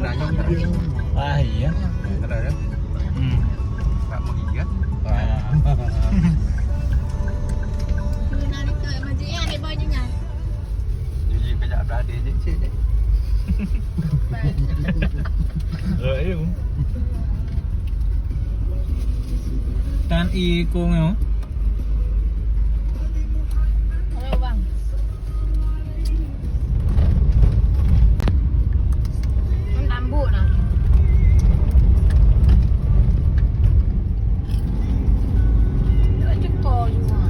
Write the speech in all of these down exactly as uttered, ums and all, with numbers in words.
Wah, iya. Ada ya? Hmm. Tak mau iya. Wah. Jadi kejap dah ada je cik. Eh, iya. Tan ikung yo. Halo, Bang. Kan tambuk nah. Ceko cuma.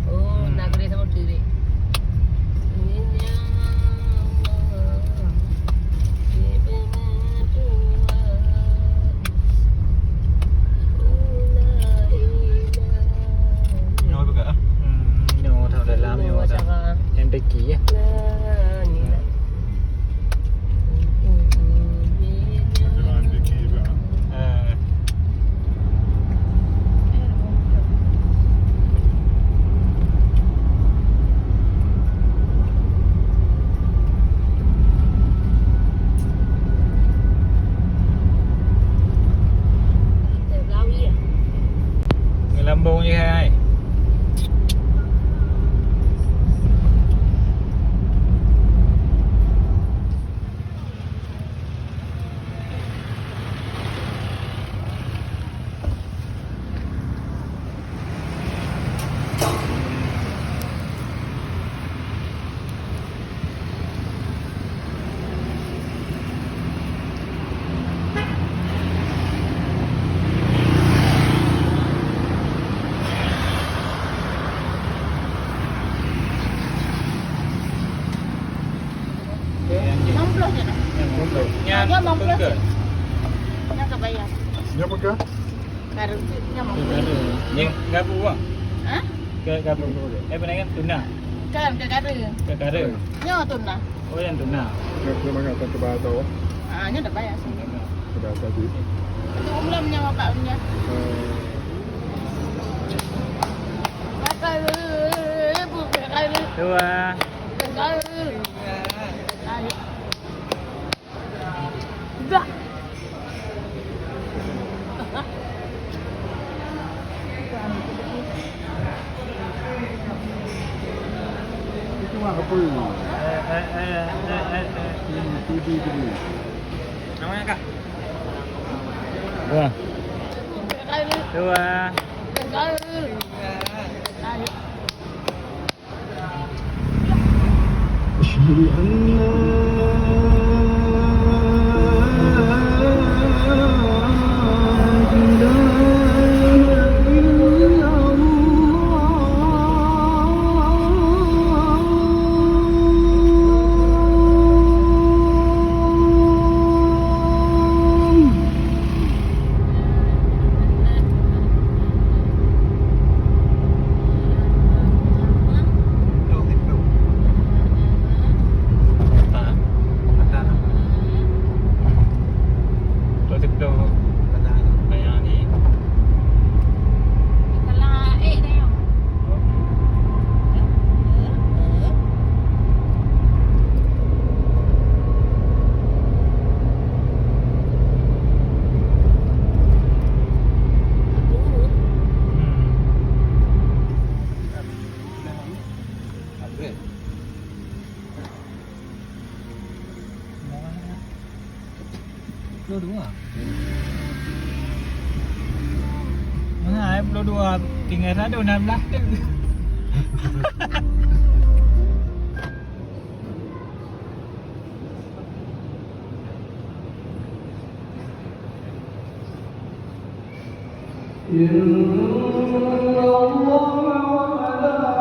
Oh, nak kena sama diri. Nyoe buka ah. Hmm, nyoe tau dalam nyoe tau. Yang deki ya. Ngelambong je hai. Enam puluh je dah. Nyan peuke. Nyan ka bayar. Nyan peuke? Kareueng cit, nyan enam puluh. Nyan gabu, Bang? Ha? Ke gabu. Eh, apa nama? Tuna. Kan, ke kareueng. Ke kareueng. Nyoe tuna. Oh, yang tuna. Nyoe, nyoe mana tak terbayar tau? Ah, nyoe dah bayar sih. Terbayar tadi. Itu umlam nyoe bapak punya. Dua. Dah. Itu mah apa ini? Eh, eh, eh, eh, eh, eh. Ini T V tu ni. Namanya kah? Dua. Dua. أشهد أن لا إله إلا الله. Puluh dua. Mana ai puluh dua, tinggal satu, enam belas tu. إن الله وملائكته